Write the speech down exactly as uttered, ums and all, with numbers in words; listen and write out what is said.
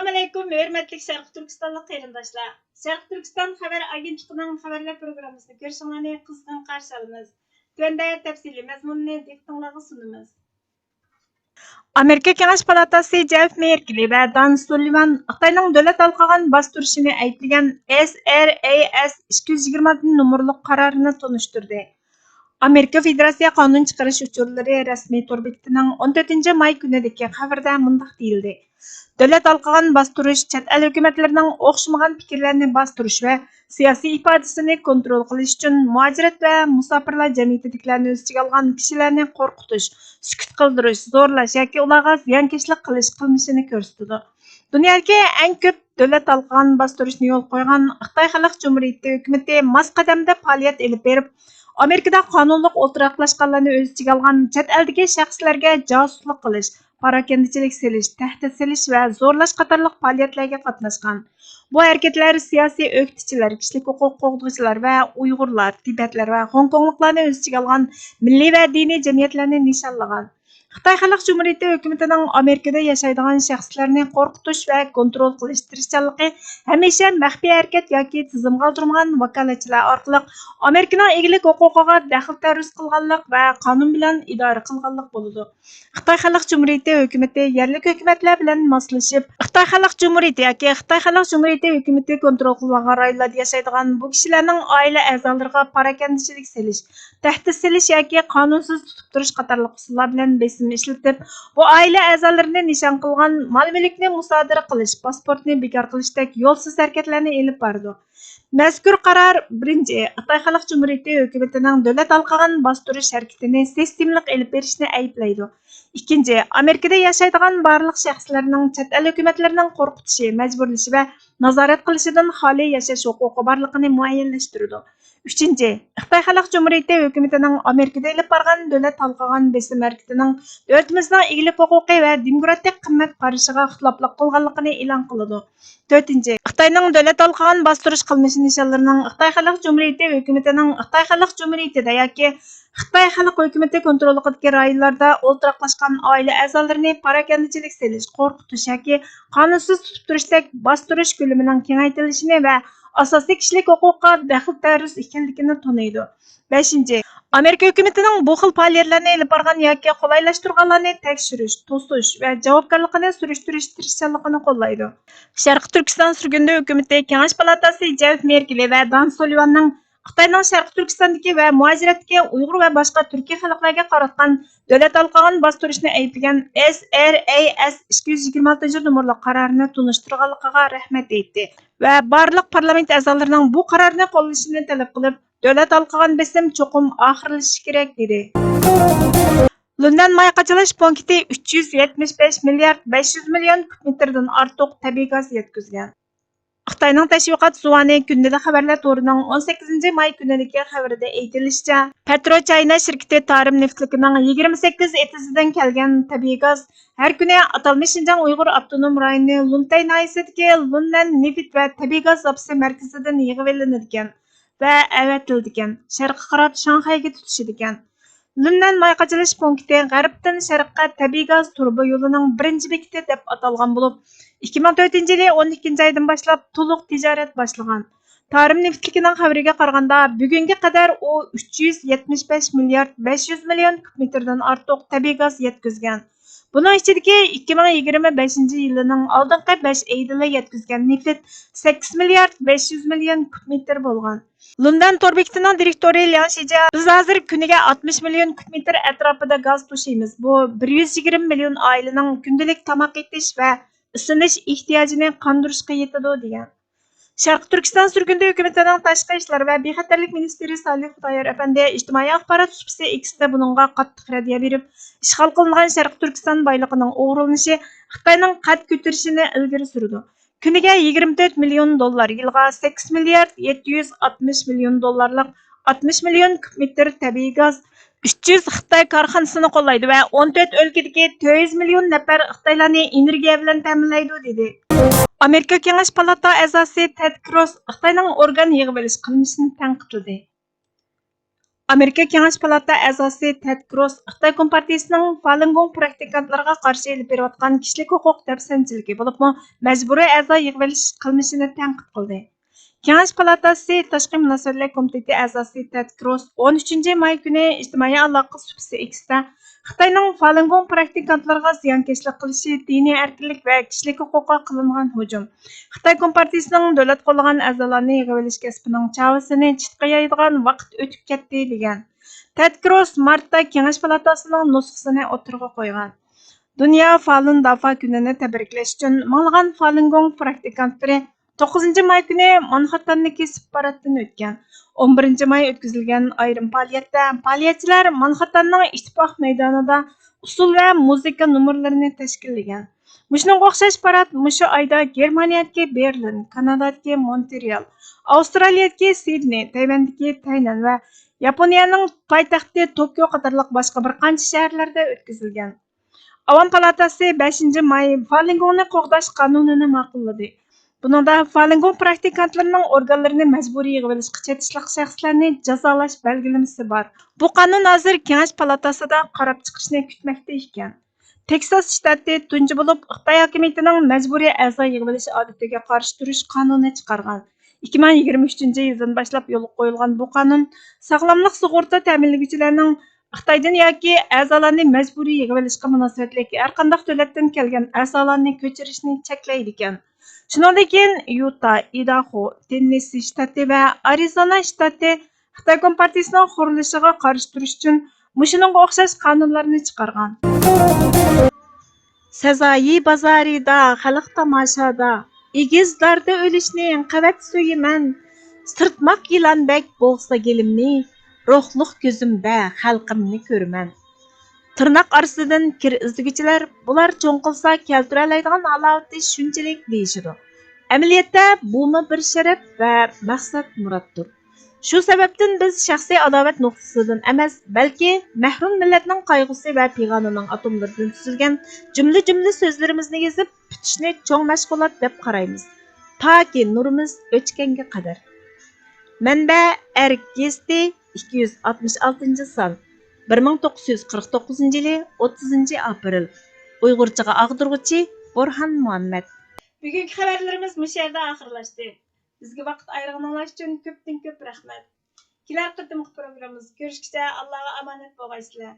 ئەسسالامۇئەلەيكۇم، ھۆرمەتلىك شەرقىي تۈركىستانلىق قېرىنداشلار! شەرقىي تۈركىستان خەۋەر ئاگېنتلىقىنىڭ خەۋەرلەر پروگراممىسىنى كۆرۈشۈڭلارنى قىزغىن قارشى ئالىمىز. تۆۋەندە تەپسىلىي مەزمۇننى دىققىتىڭلارغا سۇنىمىز. ئامېرىكا كېڭەش پالاتاسى جېف مېركېلى ۋە دان سۇللىۋان خىتاينىڭ دۆلەت ھالقىغان باستۇرۇشىنى ئەيىبلىگەن ئېس ئېر ئەي ئېس ئىككى يۈز يىگىرمە ئالتىنچى نومۇرلۇق قارارىنى تونۇشتۇردى. ئامېرىكا فېدېراتسىيە قانۇن چىقىرىش ئۇچۇرلىرى رەسمىي تور بېكىتىنىڭ ئون تۆتىنچى ماي كۈنىدىكى خەۋىرىدە مۇنداق دېيىلدى: دۆلەت ھالقىغان باستۇرۇش چەت ئەل ھۆكۈمەتلىرىنىڭ ئوخشىمىغان پىكىرلەرنى باستۇرۇش ۋە سىياسىي ئىپادىسىنى كونترول قىلىش ئۈچۈن مۇھاجىرەت ۋە مۇساپىرلار جەمئىيىتىدىكىلەرنى ئۆز ئىچىگە ئالغان كىشىلەرنى قورقۇتۇش، سۈكۈت قىلدۇرۇش، زورلاش ياكى ئۇلارغا زىيانكەشلىك قىلىش قىلمىشىنى كۆرسىتىدۇ. دۇنيادىكى ئەڭ كۆپ دۆلەت ھالقىغان باستۇرۇشنى يولغا قويغان خىتاي خەلق جۇمھۇرىيىتى ھۆكۈمىتى ماس قەدەمدە پائالىيەت ئېلىپ بېرىپ، ئامېرىكىدا قانۇنلۇق ئولتۇراقلاشقانلارنى ئۆز ئىچىگە ئالغان چەت ئەلدىكى شەخسلەرگە جاسۇسلۇق قىلىش، پاراكەندىچىلىك سېلىش، تەھدىت سېلىش ۋە زورلاش قاتارلىق پائالىيەتلەرگە قاتناشقان. بۇ ھەرىكەتلەر سىياسىي ئۆكتىچىلەر، كىشىلىك ھوقۇق قوغدىغۇچىلار ۋە ئۇيغۇرلار، تىبەتلەر ۋە خوڭكوڭلۇقلارنى ئۆز ئىچىگە ئالغان مىللىي ۋە دىنىي جەمئىيەتلەرنى نىشانلىغان. خىتاي خەلق جۇمھۇرىيىتى ھۆكۈمىتىنىڭ ئامېرىكىدا ياشايدىغان شەخسلەرنى قورقۇتۇش ۋە كونترول قىلىش تىرىشچانلىقى ھەمىشە مەخپىي ھەرىكەت ياكى تىزىمغا ئالدۇرمىغان ۋاكالەتچىلەر ئارقىلىق ئامېرىكىنىڭ ئىگىلىك ھوقۇقىغا دەخلى تەرۇز قىلغانلىق ۋە قانۇن بىلەن ئىدارە قىلغانلىق بولىدۇ. خىتاي خەلق جۇمھۇرىيىتى ھۆكۈمىتى يەرلىك ھۆكۈمەتلەر بىلەن ماسلىشىپ، خىتاي خەلق جۇمھۇرىيىتى ياكى خىتاي خەلق جۇمھۇرىيىتى ھۆكۈمىتى كونترول قىلىدىغان رايونلاردا ياشايدىغان بۇ كىشىلەرنىڭ ئائىلە ئەزالىرىغا پاراكەندىچىلىك سېلىش، تەھدىت سېلىش ياكى قانۇنسىز تۇتۇپ تۇرۇش قاتارلىق ئۇسۇللار بىلەن بېسىم ئىشلىتىپ، بۇ ئائىلە ئەزالىرىنى نىشان قىلغان مال-مۈلۈكنى مۇسادىرە قىلىش، پاسپورتنى بىكار قىلىشتەك يولسىز ھەرىكەتلەرنى ئېلىپ بارىدۇ. مەزكۇر قارار، بىرىنچى، خىتاي خەلق جۇمھۇرىيىتى ھۆكۈمىتىنىڭ دۆلەت ھالقىغان باستۇرۇش ھەرىكىتىنى سىستېمىلىق ئېلىپ بېرىشنى ئەيىبلەيدۇ. ئىككىنچى، ئامېرىكىدا ياشايدىغان بارلىق شەخسلەرنىڭ چەت ئەل ھۆكۈمەتلىرىنىڭ قورقۇتۇشى، مەجبۇرلىشى ۋە نازارەت قىلىشىدىن خالىي ياشاش ھوقۇقى بارلىقىنى مۇئەييەنلەشتۈرىدۇ. ئۈچىنچى، خىتاي خەلق جۇمھۇرىيىتى ھۆكۈمىتىنىڭ ئامېرىكىدا ئېلىپ بارغان دۆلەت ھالقىغان بېسىم ھەرىكىتىنىڭ دۆلىتىمىزنىڭ ئىگىلىك ھوقۇقى ۋە دېموكراتىك قىممەت قارىشىغا خىلاپلىق قىلغانلىقىنى ئېلان قىلىدۇ. تۆتىنچى، خىتاينىڭ دۆلەت ھالقىغان باستۇرۇش قىلمىشى نىشانلىرىنىڭ خىتاي خەلق جۇمھۇرىيىتى ھۆكۈمىتىنىڭ خىتاي خەلق جۇمھۇرىيىتىدە ياكى خىتاي خەلق ھۆكۈمىتى كونتروللۇقىدىكى رايونلاردا ئولتۇراقلاشقان ئائىلە ئەزالىرىنى پاراكەندىچىلىك سېلىش، قورقۇتۇش ياكى قانۇنسىز تۇتۇپ تۇرۇشتەك باستۇرۇش كۆلىمىنىڭ كېڭەيتىلىشىنى ۋە ئاساسىي كىشىلىك ھوقۇققا دەخلى تەرۇز ئىكەنلىكىنى تونۇيدۇ. بەشىنچى، ئامېرىكا ھۆكۈمىتىنىڭ بۇ خىل پائالىيەتلەرنى ئېلىپ بارغان ياكى قولايلاشتۇرغانلارنى تەكشۈرۈش، توسۇش ۋە جاۋابكارلىقىنى سۈرۈشتۈرۈش تىرىشچانلىقىنى قوللايدۇ. شەرقىي تۈركىستان سۈرگۈندە ھۆكۈمىتى كېڭەش پالاتاسى جېف مېركېلى ۋە دان سۇللىۋاننىڭ خىتاينىڭ شەرقىي تۈركىستاندىكى ۋە مۇھاجىرەتتىكى ئۇيغۇر ۋە باشقا تۈركىي خەلقلەرگە قاراتقان دۆلەت ھالقىغان باستۇرۇشنى ئەيىبلىگەن ئېس ئېر ئەي ئېس ئىككى يۈز يىگىرمە ئالتىنچى نومۇرلۇق قارارىنى تونۇشتۇرغانلىقىغا رەھمەت ئېيتتى ۋە بارلىق پارلامېنت ئەزالىرىنىڭ بۇ قارارنى قوللىشىنى تەلەپ قىلىپ، دۆلەت ھالقىغان بېسىم چوقۇم ئاخىرلىشىشى كېرەك، دېدى. لۇندەن ماي قاچىلاش پونكىتى ئۈچ يۈز يەتمىش بەش مىليارد بەش يۈز مىليون كۇب مېتىردىن ئارتۇق تەبىئىي گاز يەتكۈزگەن. خىتاينىڭ تەشۋىقات زۇۋانى كۈندىلىك خەۋەرلەر تورىنىڭ ئون سەككىزىنچى ماي كۈنىدىكى خەۋىرىدە ئېيتىلىشىچە، پەترو چاينا شىركىتى تارىم نېفىتلىكىنىڭ يىگىرمە سەككىز ئېتىزىدىن كەلگەن تەبىئىي گاز ھەر كۈنى ئاتالمىش شىنجاڭ ئۇيغۇر ئاپتونوم رايونى لۇنتەي ناھىيەسىدىكى لۇننەن نېفىت ۋە تەبىئىي گاز زاپىسى مەركىزىدىن يىغىۋېلىنىدىكەن ۋە ئەۋەتىلىدىكەن، شەرققە قاراپ شاڭخەيگە تۇتىشىدىكەن. لۇننەن ماي قاچىلاش پونكىتى غەربتىن شەرققە تەبىئىي گاز تۇرۇبا يولىنىڭ بىرىنچى بېكىتى دەپ ئاتالغان بولۇپ، ئىككى مىڭ تۆتىنچى يىلى ئون ئىككىنچى ئايدىن باشلاپ تولۇق تىجارەت باشلىغان. تارىم نېفىتلىكىنىڭ خەۋىرىگە قارىغاندا، بۈگۈنگە قەدەر ئۇ ئۈچ يۈز يەتمىش بەش مىليارد بەش يۈز مىليون كۇب مېتىردىن ئارتۇق تەبىئىي گاز يەتكۈزگەن. بۇنىڭ ئىچىدىكى ئىككى مىڭ يىگىرمە بەشىنچى يىلىنىڭ ئالدىنقى بەش ئېيىدىلا يەتكۈزگەن نېفىت سەككىز مىليارد بەش يۈز مىليون كۇب مېتىر بولغان. لۇندەن تور بېكىتىنىڭ دىرېكتورى لياڭ شىجيا، بىز ھازىر كۈنىگە ئاتمىش مىليون كۇب مېتىر ئەتراپىدا گاز توشۇيمىز. بۇ بىر يۈز يىگىرمە مىليون ئائىلىنىڭ كۈندىلىك تاماق ئېتىش ۋە ئىسسىنىش ئېھتىياجىنى قاندۇرۇشقا يېتىدۇ، دېگەن. شەرقىي تۈركىستان سۈرگۈندە ھۆكۈمىتىنىڭ تاشقى ئىشلار ۋە بىخەتەرلىك مىنىستىرى سالىھ خۇدايار ئەپەندى ئىجتىمائىي ئاخبارات سۇپىسى ئېكستا بۇنىڭغا قاتتىق رەددىيە بېرىپ، ئىشغال قىلىنغان شەرقىي تۈركىستان بايلىقىنىڭ ئوغرىلىنىشى خىتاينىڭ قەد كۆتۈرۈشىنى ئىلگىرى سۈرىدۇ. كۈنىگە يىگىرمە تۆت مىليون دوللار، يىلىغا سەككىز مىليارد يەتتە يۈز ئاتمىش مىليون دوللارلىق ئاتمىش مىليون كۇب مېتىر تەبىئىي گاز، ئۈچ يۈز خىتاي كارخانىسىنى قوللايدۇ ۋە ئون تۆت ئۆلكىدىكى تۆت يۈز مىليون نەپەر خىتايلارنى ئېنېرگىيە بىلەن تەمىنلەيدۇ، دېدى. ئامېرىكا كېڭەش پالاتا ئەزاسى تېد كروس خىتاينىڭ ئورگان يىغىۋېلىش قىلمىشىنى تەنقىدلىدى. ئامېرىكا كېڭەش پالاتا ئەزاسى تېد كروس خىتاي كومپارتىيىسىنىڭ فالۇنگوڭ پراكتىكانتلىرىغا قارشى ئېلىپ بېرىۋاتقان كىشىلىك ھوقۇق دەپسەندىچىلىكى، بولۇپمۇ مەجبۇرىي ئەزا يىغىۋېلىش قىلمىشىنى تەنقىد قىلدى. كېڭەش پالاتاسى تاشقى مۇناسىۋەتلەر كومىتېتى ئەزاسى تېد كروس ئون ئۈچىنچى ماي كۈنى ئىجتىمائىي ئالاقە سۇپىسى ئېكستا خىتاينىڭ فالۇنگوڭ پراكتىكانتلىرىغا زىيانكەشلىك قىلىشى دىنىي ئەركىنلىك ۋە كىشىلىك ھوقۇققا قىلىنغان ھۇجۇم. خىتاي كومپارتىيىسىنىڭ دۆلەت قوللىغان ئەزالارنى يىغىۋېلىش كەسپىنىڭ چاۋىسىنى چىتقا يايىدىغان ۋاقىت ئۆتۈپ كەتتى، دېگەن. تېد كروس مارتتا كېڭەش پالاتاسىنىڭ نۇسخىسىنى ئوتتۇرىغا قويغان. دۇنيا فالۇن دافا كۈنىنى تەبرىكلەش ئۈچۈن مىڭلىغان فالۇنگوڭ پراكتىكانتلىرى توققۇزىنچى ماي كۈنى مانخاتتاندىكى سىپ پاراتتىن ئۆتكەن. ئون بىرىنچى ماي ئۆتكۈزۈلگەن ئايرىم پائالىيەتتە پائالىيەتچىلەر مانخاتتاننىڭ ئىتتىپاق مەيدانىدا ئۇسسۇل ۋە مۇزىكا نومۇرلىرىنى تەشكىللىگەن. مۇشۇنىڭغا ئوخشاش پارات مۇشۇ ئايدا گېرمانىيەدىكى بېرلىن، كانادادىكى مونترېئال، ئاۋسترالىيەدىكى سىدنېي، تەيۋەندىكى تەينەن ۋە ياپونىيەنىڭ پايتەختى توكيو قاتارلىق باشقا بىر قانچە شەھەرلەردە ئۆتكۈزۈلگەن. ئاۋام پالاتاسى بەشىنچى ماي فالىنگوڭنى قوغداش قانۇنىنى ماقۇللىدى. بۇنىڭدا فالىنگوڭ پراكتىكانتلىرىنىڭ ئورگانلىرىنى مەجبۇرىي يىغىۋېلىشقا چېتىشلىق شەخسلەرنى جازالاش بەلگىلىمىسى بار. بۇ قانۇن ھازىر كېڭەش پالاتاسىدا قاراپ چىقىشنى كۈتمەكتە ئىكەن. تېكساس شتاتى تۇنجى بولۇپ خىتاي ھاكىمىيىتىنىڭ مەجبۇرىي ئەزا يىغىۋېلىش ئادىتىگە قارشى تۇرۇش قانۇنى چىقارغان. ئىككى مىڭ يىگىرمە ئۈچىنچى يىلدىن باشلاپ يولغا قويۇلغان بۇ قانۇن ساغلاملىق سۇغۇرتا تەمىنلىگۈچىلەرنىڭ خىتايدىن ياكى ئەزالارنى مەجبۇرىي يىغىۋېلىشقا مۇناسىۋەتلىك ھەرقانداق دۆلەتتىن كەلگەن ئەزالارنى كۆچۈرۈشنى چەكلەيدىكەن. شۇنىڭدىن كېيىن يۇتا، ئىداھو، تېننېسسى شتاتى ۋە ئارىزونا شتاتى خىتاي كومپارتىيىسىنىڭ قۇرۇلۇشىغا قارشى تۇرۇش ئۈچۈن مۇشۇنىڭغا ئوخشاش قانۇنلارنى چىقارغان. سەزايى بازارىدا، خەلق تاماشادا، ئېگىز داردا ئۆلۈشنى قەۋەت سۆيىمەن. سىرتماق يىلاندەك بوغسا گېلىمنى، روھلۇق كۆزۈمدە خەلقىمنى كۆرىمەن. تىرناق ئارىسىدىن كىر ئىزدىگۈچىلەر، بۇلار چوڭ قىلسا كەلتۈرەلەيدىغان ھالاۋىتى شۇنچىلىك دېيىشىدۇ. ئەمەلىيەتتە بۇمۇ بىر شەرەپ ۋە مەقسەت مۇراتتۇر. شۇ سەۋەبتىن بىز شەخسىي ئاداۋەت نۇقتىسىدىن ئەمەس، بەلكى مەھرۇم مىللەتنىڭ قايغۇسى ۋە پىغانىنىڭ ئاتوملىرىدىن تۈزۈلگەن جۈملە-جۈملە سۆزلىرىمىزنى يېزىپ پۈتۈشنى چوڭ مەشغۇلات دەپ قارايمىز، تاكى نۇرىمىز ئۆچكەنگە قەدەر. مەنبە: ئەرك گېزىتى، ئىككى يۈز ئاتمىش ئالتىنچى سان، بىر مىڭ توققۇز يۈز قىرىق توققۇزىنچى يىلى ئوتتۇزىنچى ئاپرېل. ئۇيغۇرچىغا ئاغدۇرغۇچى بورھان مۇھەممەد. بۈگۈنكى خەۋەرلىرىمىز مۇشۇ يەردە ئاخىرلاشتى. بىزگە ۋاقىت ئايرىغىنىڭلار ئۈچۈن كۆپتىن كۆپ رەھمەت. كېلەر قېتىمقى پروگراممىمىزدا كۆرۈشكىچە ئاللاغا ئامانەت بولغايسىلەر.